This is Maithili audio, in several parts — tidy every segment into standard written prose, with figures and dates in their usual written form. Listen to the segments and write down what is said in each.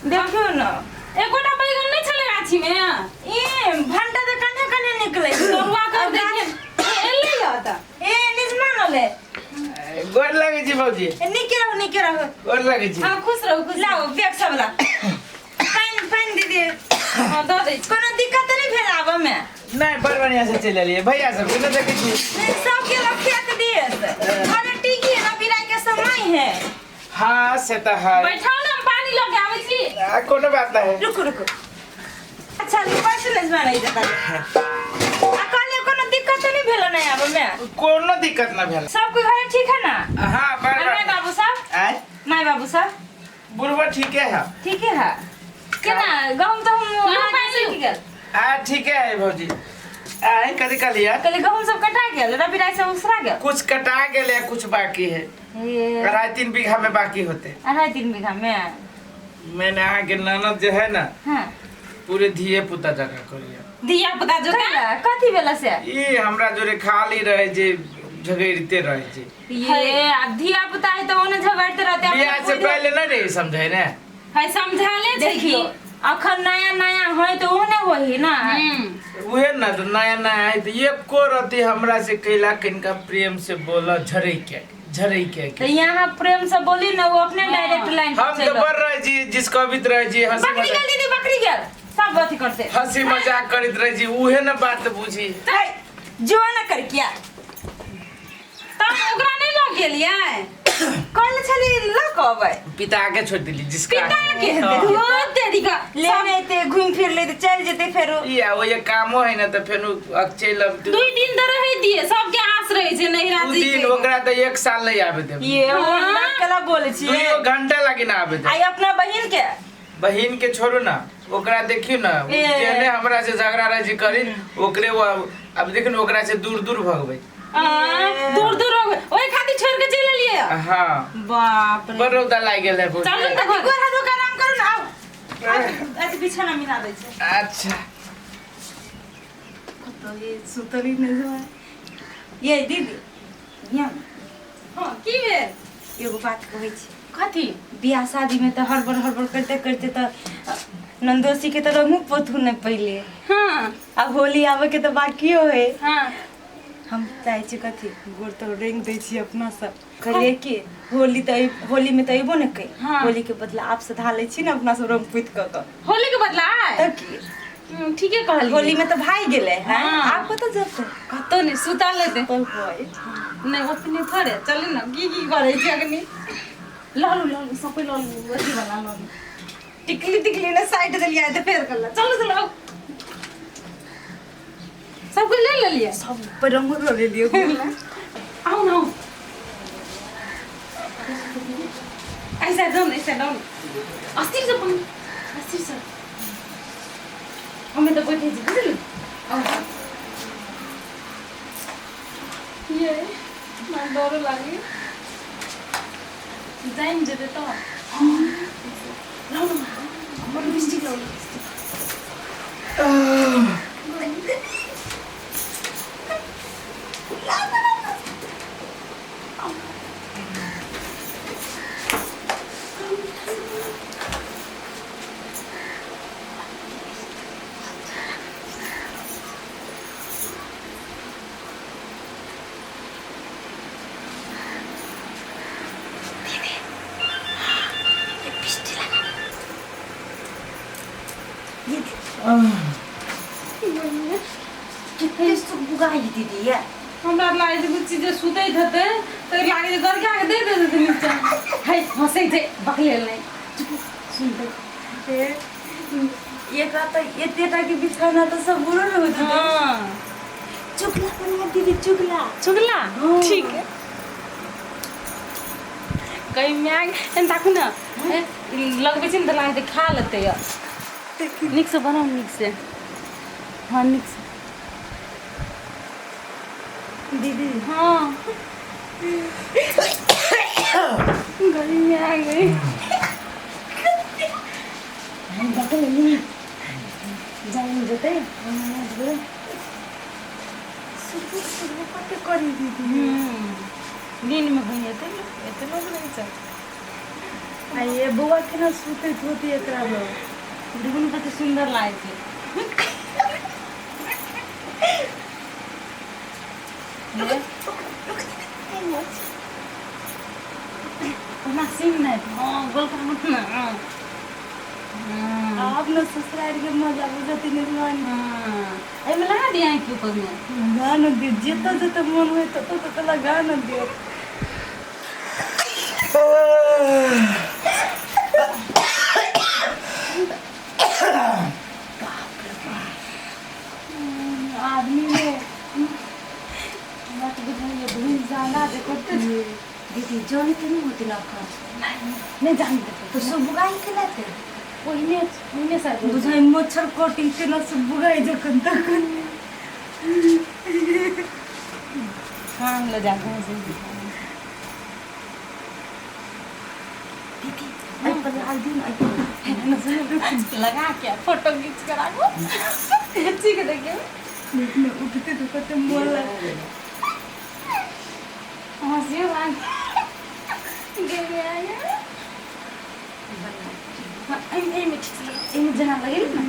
देखियौ ने। एकोटा बैगन नहि छलै गाछीमे। ई भंटा तऽ कने कने निकलै छै। तरुआ कर अब देखिए एलै यऽ तऽ। ए निजमा नले। गोर लगै छी भौजी। ए, नीके रहू, नीके रहू। गोर लगै छी। हाँ, खुश रहू, खुश रहू। लाओ बैग सब ला। पानि पानि दे दिए। हाँ, दऽ दै छी। कोनो दिक्कत नहि भेल आबऽ मे? नहि, बड़ बढ़िया से चलि एलियै। भैया सब के नहि देखै छी? नहीं, सब के खेत दिए। अरे टीकी है ना, बिराई के समय है। हाँ से तऽ है। बैठाउ ने, हम पानी लऽ के आबै छी। आ, कोनो बात नहीं। रुकू रुकू। अच्छा पैसे नहीं नहीं देता। आ कहलिए कोनो दिक्कत नहीं भेल नहीं आबऽ मे? कोनो दिक्कत न भेल। सब कोई घरे ठीक है ना? हाँ, बड़ और माय बाबू सब? आय? माय बाबू सब? बुढ़वा ठीके है। ठीक है। केना गहूम तो हम लू, अहाँके पानि लू। सुखि गेल। आ ठीके है भौजी। आय कथी कहलियै? कहलिए गहूम सब कटा गेल, रबी राई सब उसरा गेल। कुछ कटा गेल है, कुछ बाकी है। ये 2.5-3 बीघा में बाकी होते। 2.5-3 बीघा में। मैंने अहाँ के ननद जे है ना, हाँ, पूरे धिये पुता जगह करिए। धिया पुता जो कैला कथी भेला से? ई हमरा जोरे खाली रहे जे झगड़ते रहे जे। ये आब धिया पुता है तऽ ओने झगड़ते रहते। बियाह से पहले नहीं रही समझे ने। है समझाले छै की। देखियो अखन नया नया होय तऽ ओने होही ना। उहे ना तो नया नया है तो एको रति हमरा से कैला किनका प्रेम से बोला झरे के झरे के। तो यहाँ प्रेम से बोली ना, वो अपने डायरेक्ट लाइन हम पर तो चलो। बढ़ रहे जी जिसको अभी रहे जी हंसी बकरी मजाक गेल दीदी, बकरी गेल, सब अथी करते। हंसी मजाक करत रहे जी, उहे ना बात बुझी। है, जो ना कर किया। तब ओकरा नहीं लग गेलियै? कल छली ल के अबै। पिता के छोड़ दिली जिसका। पिता के हाँ। धोत दे का। ले नहीं ते घूम फिर ले ते चल जेते फेरो। ई आ वो ये कामो है ना तो फेनु अक्षय लब 2 दिन तऽ रहै दिए, सबके आस रहै छै नैहरा दू जी दिन के। ओकरा तो 1 साल नहीं आबे देब। ये हाँ। वो बात कला बोले छी। दुइयो घंटा लागी ना आबे देब। आई अपना बहिन के। बहिन के छोड़ू ना, ओकरा देखियो ना ए। जेने हमरा से झगड़ा रहे जी करी ओकरे वो अब देखियो ना, ओकरा से दूर दूर भगबै। आ, दूर दूर हो गए, ओहि खातिर छोड़ के चलि एलियै। हाँ। बाप रे। बड़ रौदा लागि गेल है बहुत। चलू ने अथी गोर हाथ धो के आराम करू ना, आउ। आउ, अथी बिछौना मिला दै छै। अच्छा। कतौ ये सुतली नहि जाय। ये दीदी, यहाँ। हाँ, की भेल? एगो बात कहै छी। कथी? बियाह शादी में तऽ हड़बड़ हड़बड़ करते करते तऽ नंदोसी के तऽ रंगू पोथू नहि पहिले। हाँ। आ होली आबे के तऽ बाकियो है। हाँ। हम चाहै छी कथी गोर तोर रंग दै छी अपना सब। कहलियै कि होली तऽ होली में तऽ अयबो ने कै। हाँ। होली के बदला आप सधा लै छी ने अपना सब रंग पोति कऽ कऽ। होली के बदला? तऽ की? ठीके कहलियै। होली में तऽ भागि गेलै हैं। हाँ। आब कतऽ जेतै? कतौ नहि, सुतल हेतै। सुतल होय। नहि, अपने थोड़े चलू ने, की की करै छी अखनी। लऽ लू, लऽ लू, सपे लऽ लू, अथी वाला लऽ लू। टिकली टिकली ने साइड देलियै तऽ फेर करल। चलू चलू आउ। सब कुछ ले लेलियै? सब पर रंगो लऽ लेलियै। आउ ने, आउ। ऐसा डाउन, ऐसा डाउन। अस्थिर से पानी, अस्थिर से। हमें तऽ बैठे छी, बुझली? आउ। ये हमरा डरो लागे। जाइन जेतै तऽ। लाउ ने, हमर लिपस्टिक लाउ, लिपस्टिक। कते सुगबुगाई दीदी ये। हमरा लागै छै बुच्ची जे सुतैत हेतै तऽ लागै छै गरका के दे देतै नीचा। है हँसै छै बकलेल नहि। चुप सुनतै। एकरा तऽ एतेटा के बिछौना तऽ सब बुरो ने होइत हेतै। हाँ। चुगला बना दीदी, चुगला। चुगला? हाँ। ठीक है। कहीं माय एहन ताकू ने, ए, लगबै छै ने तऽ लागै छै खा लेतै यऽ। नीकसँ बनाउ, नीकसँ। हाँ, नीकसँ। दीदी। हाँ। गर्मी आ गई। जाइन जेतै। सुबह सुबह कते करी दीदी। नींद में होई एते एते लोग रहै छै। आ ये बौआ केना सुतैत होती एकरा लग। देखू ने कते सुन्दर लागै छै। ओना सिंह नहि, हँ, गोलका मत ने, हँ। आब न ससुराल के मजा बुझती निर्माण। हँ, एहिमे लगा दिअ आँखि ऊपरमे। लगा न दियो, जतऽ जतऽ मन होइ ततऽ ततऽ लगा न दियो। आदमी में हमरा तऽ बुझाइए भूल जाला जे कते दीदी जाने तो नहीं होती ना अखन। नहि जानी देतै। तो सब बुगाई के लेते। पहिने पहिने शायद बुझाइ मच्छर कटी केना सब बुगाई जखन तखन। कान लऽ जा कऽ हँसै। दीदी एहि पर लाल दिन एहि पर लगा के फोटो खींच के राखू, बच्ची के देखियौ। देखने उठते तो कते मोन लगे। हँसियो लाग गेल। एहिमे एहिमे ठीक से लगा, एहिमे जेना लगेली ने।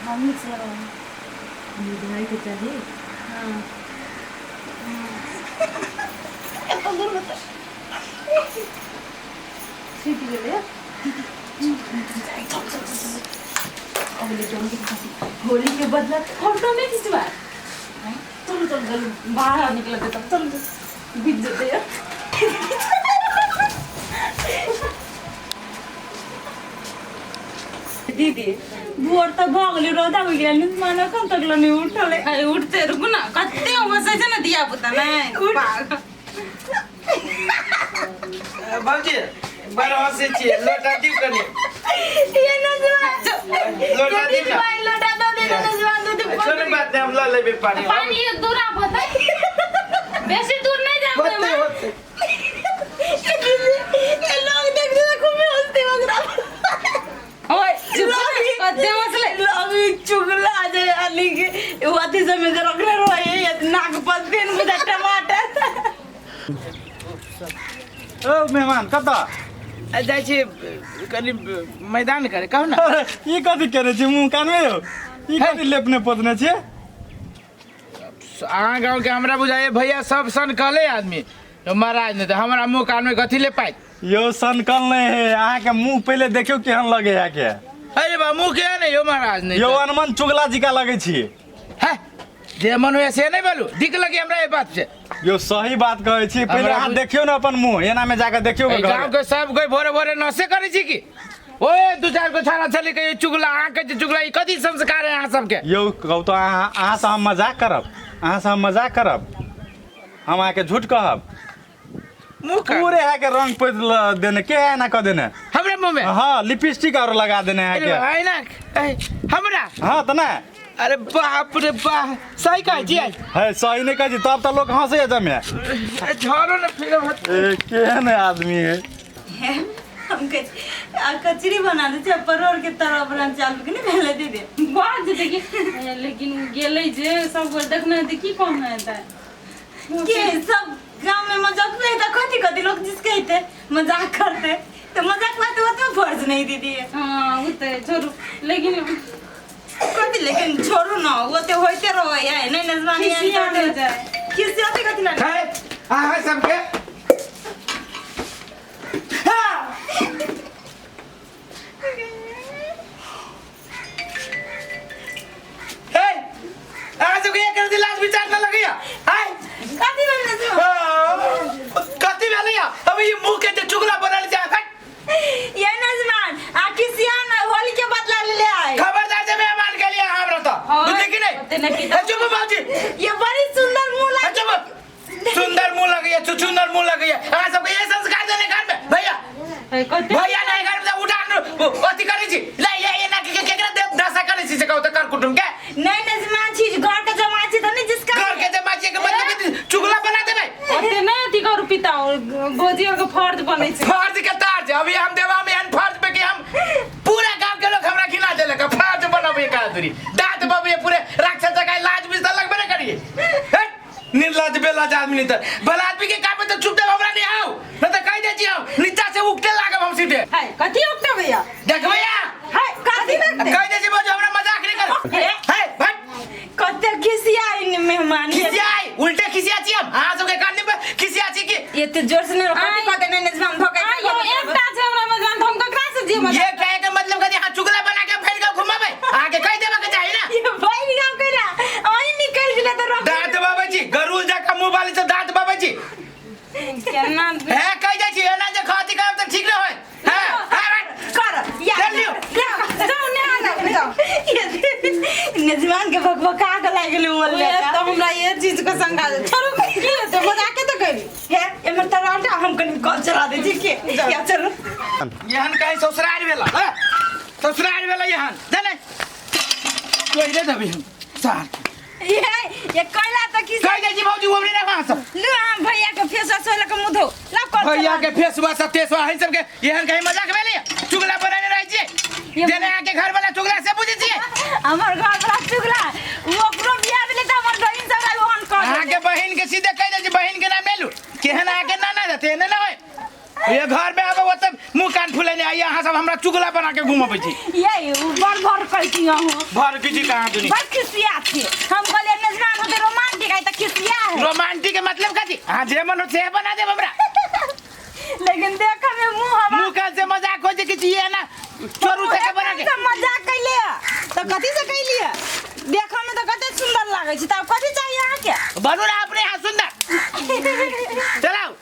हाँ, मिक्स लगाओ। बुझाइ के चाही। हाँ, एतऽ दूर में तऽ छुटि गेलै। होली के बदला फोटो नहि खिचबा? चलू चलू चलू, बाहर निकलते तब। चलू चलू, बीत जेतै यार। दीदी भोर तऽ भऽ गेलै, रौदा उगि गेलै, निस्मान एखन तक लऽ नहि उठल है। अरे उठते, रुकू ना। कते हँसै छै ने धिया पुता, नहि पागल। बाबूजी बड़ हँसै छियै, लोटा दियौ कनि। ये नजवान लोटा दियौ ने। भाई लोटा दऽ दे ने नजवान, दऽ दे। कोनो बात नहि, हम लऽ लेबै पानि। पानी दूर आबत, बेसी दूर नहीं जाबे। होतै होतै। ये लोग देख के खूबे हंसते ओकरा। ओए चुप, कते हँसले। लोग चुगला जे अली के वो अथी सब में रखले रहे नाक पर दिन बुझा टमाटर। ओ मेहमान कतऽ जाइ छी कनि मैदान करे, कहू ने। अरे, ई कथी केने छी मुँह कानमे यौ? ई कथी लेपने पोतने छियै? अहाँ गाँवके हमरा बुझाइए भैया सब सन कहले आदमी तो महाराज, नहि तऽ हमरा मुँह कानमे कथी ले पाइ? यौ सनकल नहि है, अहाँके मुँह पहिले देखियौ केहन लगे है के। अरे बा, मुँह के नहि यौ महाराज, नहि। यौ अनमन चुगला जिका लगै छी। है जे मन होइए से नहि बोलू, दिक लगे हमरा एहि बात से। यौ सही बात कहै छी, पहिले हमरा अहाँ देखियौ ने अपन मुँह, एना में जाके देखियौ। एहि घर गाँव के सब कोई भोरे भोरे नशे करै छी की? ओए दू चारि गो छाड़ा छली के चुगला, अहाँ के जे चुगला, ई कथी संस्कार है अहाँ सबके? यौ कहू तऽ अहाँ अहाँसँ हम मजाक करब? अहाँसँ हम मजाक करब? हम अहाँके झूठ कहब? मुँह पूरे है के रंग पोत देने के है ना कऽ देने हमरे मुँह में। हाँ, लिपस्टिक और लगा देने है अरे के। बा, ऐना ऐ, हमरा? हाँ तऽ नहि। अरे बाप रे बा, सही कहै छियै? है सही नहि कहै छी तब तऽ लोक हंसैया जमे। झरो ने फिर होत। ए केहन आदमी है। हम कहै छी, आ कचरी बना दै छै, परोड़ के तरुआ बना दै छै, आलू के नहि भेलै दीदी? बात जेतै कि, लेकिन ओ गेलै जे सब गोटे देखने हेतै, की कहने हेतै? के सब गांव में मजाक नहीं तो कथी कथी लोग जिसके हेते मजाक करते तो मजाक बात होते फर्ज नहीं दीदी है। हाँ, ओ तऽ छोड़ू, लेकिन कथी लेकिन छोड़ू ना, वो तो होते रहो है नहीं नजमानी। खिसिया हो जाए। खिसियाते कथी ना है अहाँ सबके? हाँ। हे, अहाँ सबके एक रति लाज विचार न लगैया आय? कथी भेल नजमान? कथी भेलैया? अब ई मुँह के जे चुगला बनल छै हट। ये नजमान आ खिसिया ना, होली के बदला ले ले आए। खबरदार जे मेहमान के लिए हमरा तो हाँ, बुझली कि नहीं? ओते नहि पीता। ए, चुप बाबूजी। ये बड़ी सुंदर मुंह ए, लागे। चुप, सुंदर मुंह लगैया, सुंदर मुंह लगैया। अहाँ सबके ये संस्कार देने घर में भैया? कते भैया नहीं घर में उठा अथी करै छी ले ये एना के केकरा दे दशा करै छी से कहू तऽ कर कुटुम के। नहीं नजमान चीज घर के जमा छी तो नहीं जिसका घर के जमा छियै के मतलब कि चुगला बना देबै? ओते नहि अथी करू पिता, भौजी आरके फर्ज बनै छै। फर्ज के ताज अभी हम देवा में एहन फर्ज पे कि हम पूरा गांव के लोग हमरा खिला देलक। फर्ज बनबै का दूरी दांत बबे पूरे राक्षस जगह लाज भी लगबे न करिए। हट, निर्लज बेलाज आदमी नहीं तर भला आदमी के काम में तो चुप देव हमरा नहीं आओ। है कथी उठते भैया देखबै या है कथी देखते कहि दै छी भौजी हमरा मजाक नहि कर हे। हे भट कते खिसियाई मेहमान खिसियाई उल्टे खिसिया छी हम अहाँ सबके कान पर खिसिया छी कि एते जोर से नहीं कथी आइ। कहते नहीं नजमान धोखा आयो एकटा छै हमरा मेजबान तऽ हम ककरा से जिये ये कहे के मतलब कथी अहाँ चुगला बना के फैल के घुमाबै अहाँ के कहि देबे के चाही ना ये भाई गांव कइला ओही निकल गेले त रख दांत बाबै छी गरुल जका मुंह वाली से दांत बाबै छी केना हे कहि जाइ छी एना जे खाती करब तऽ ठीक न होय हे हे कर या चल लियो। जाउ नहा ले जाउ नजमान के भकभका के लागि गेलै उमर ओए, तऽ हमरा ये चीज के शंका छै। छोड़ू की हेतै मजाके तऽ करी हे एमर तर आटा हम कनि कॉल चला दै छी के या चलू एहन कहीं ससुराल भेला हे ससुराल भेला एहन जाने तोड़े देबी हम सार ये ये कैला त की कहि जाइ छी भौजी ओमरे ना अहाँ सब लू हम भैया के फेस वॉश होइला के मुँह धो ला कॉल भैया के फेसवा सब तेसवा है सबके एहन कहीं मजाक भेलै चुगला बनेने रहै छियै देने आके घर वाला चुगला से बुझै छियै हमर घर वाला चुगला उ ओकरो बियाह भेलै त हमर बहिन सब आइ ओहन कर अहाँके बहिन के सीधे कहि दै छी बहिन के नाम ले लू केहन अहाँके नाना देते एने ना होय ये घर में आबे ओते मुंह कान फुलेने आइए अहाँ सब हमरा चुगला बना के घुमबै छी ये उ बड़ बड़ कहती हूँ भर किছি कहाँ दुनी बड़ खिसिया थी हम कहलिए मेजबान होते रोमांटिक आई त खिसिया है रोमांटिक के मतलब कथी अहाँ जे मन हो से बना देब हमरा लेकिन देख में मुंह हवा मुंह कान से मजाक हो जे किছি ये ना चोरू से के बना के से मजाक कैले त कथी से कैलिए देखऽ में त कते सुंदर लागै छै तब कथी चाहिए अहाँके बनू ना अपने हाथ सुंदर चलाओ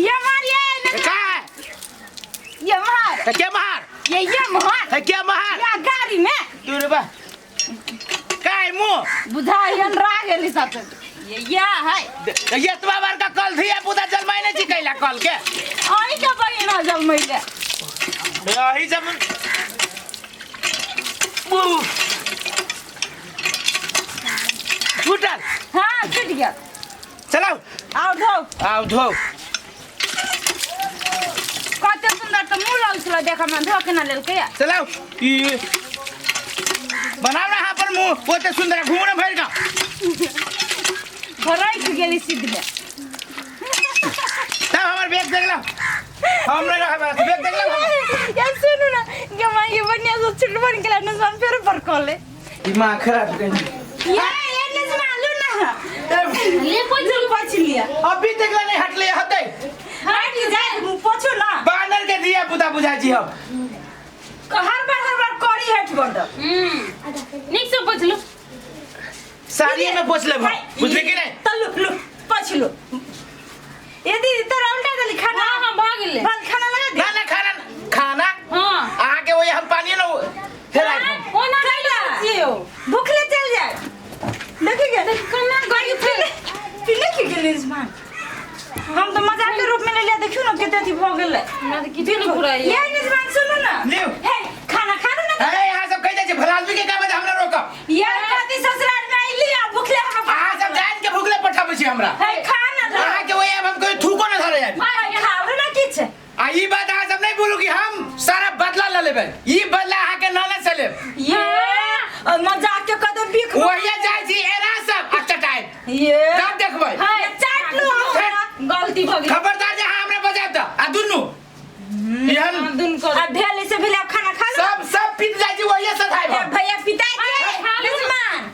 ये मार ये का है ये मार है के मार ये मार है के मार या गाड़ी में तू रे बा का है मुंह बुझाइ रा गेली सब ये या है ये एतबा बार का कल थी पुता जलमाइ नहीं छी कैला कल के अहीं के बहिन हो जलमैले यही सब छूटल हाँ छूट गया चलाओ आओ धो आओ धो कते सुंदर तऽ मुँह लगै छलै देखऽ मे धो के ना लेलकै चलाओ ई बनाओ ना यहाँ पर मुंह ओते सुंदर घूम ना भर का भरैक गेली सीधे तब हमर बैग देख लो हम नहीं रहब बैग देख लो यार सुनू ना गे माँ ये बढ़िया से छुट बन गेलै नजमान फेर पर कॉले दिमाग खराब कर ये नजमान लू ना ले पोछ पोछ लिया अभी तक ला नहीं हटले हते हट जाए पोछो ना बानर के दिया पुता बुझा जी हम हर बार करी हट बड़ नीक से पोछलू साड़िए में पोछ लेब बुझली कि नहीं तल्लु लू पोछ लू ये दीदी तोरा उल्टा देली खाना हाँ हाँ भऽ गेलै भल खाना लगा दे ना ना खाना खाना हाँ आके वही हम पानी ना फेर आए ओना छियौ भूखले चल जाए देखी गे केना गई पीले पीले की गेलै इस्मान हम तो मजाक के रूप में ले लिया देखियो ना कते अथी भऽ गेलै हमरा तऽ किछो नहि फुराइए ये निजमान सुनू ना लिउ। हे खाना खा लो ना अरे यहाँ सब कहि जाइ छै भला आदमी के का बता हमरा रोकब ये कथी ससुराल में आइली आ भूखले हम अहाँ सब जान के भूखले पठाबै छी हमरा हे खाना अहाँ के वही अब हम कोई थूको न धरे जाए हाय खाओ ना किछ आ ई बात अहाँ सब नहीं बोलू कि हम सारा बदला ल लेबै ई बदला अहाँ के ननद से लेब ये और मजाक के कदम बिख वही जाइ छी एरा सब आ चटाइ ये तब देखबै हाय चाट लो हमरा गलती भऽ गेल खबरदार जे अहाँ हमरा बजायब तऽ आ दुनू एहन दुन कर आ भेल से भेल अब खाना खा लो सब सब पीट जाइ छी वही से खाइब ए हम। भैया पिताई अरे, के खा लो। निजमान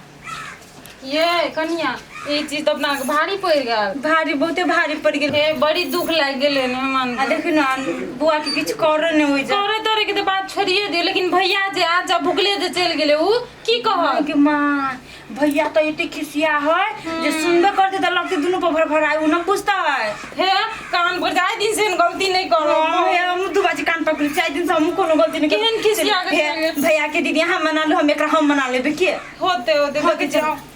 ये कनिया ई चीज तऽ अपना के भारी पड़ि गेल भारी बहुते भारी पड़ गेल हे बड़ी दुख लागि गेलै ने मेहमान आ देखियौ ने बुआ के किछु करे नहि होइ छै करे तोरे के तऽ बात छोड़िए दियौ लेकिन भैया जे आज जब भुखले जे चलि गेलै उ की कहत के माँ भैया तऽ एते खिसिया है जे सुनबे करते तऽ लगते दुनू पर भरभराय उ न पूछता है हे कान पर जाय दिन से गलती नहीं करो हे हम दू बाजी कान पकड़ चार दिन से हम कोनो गलती नहीं केहन खिसिया के हे, चलि गेल। भैया के दीदी हम मना लो हम एकरा हम मना लेबे के होते होते होते देखै चल। छी।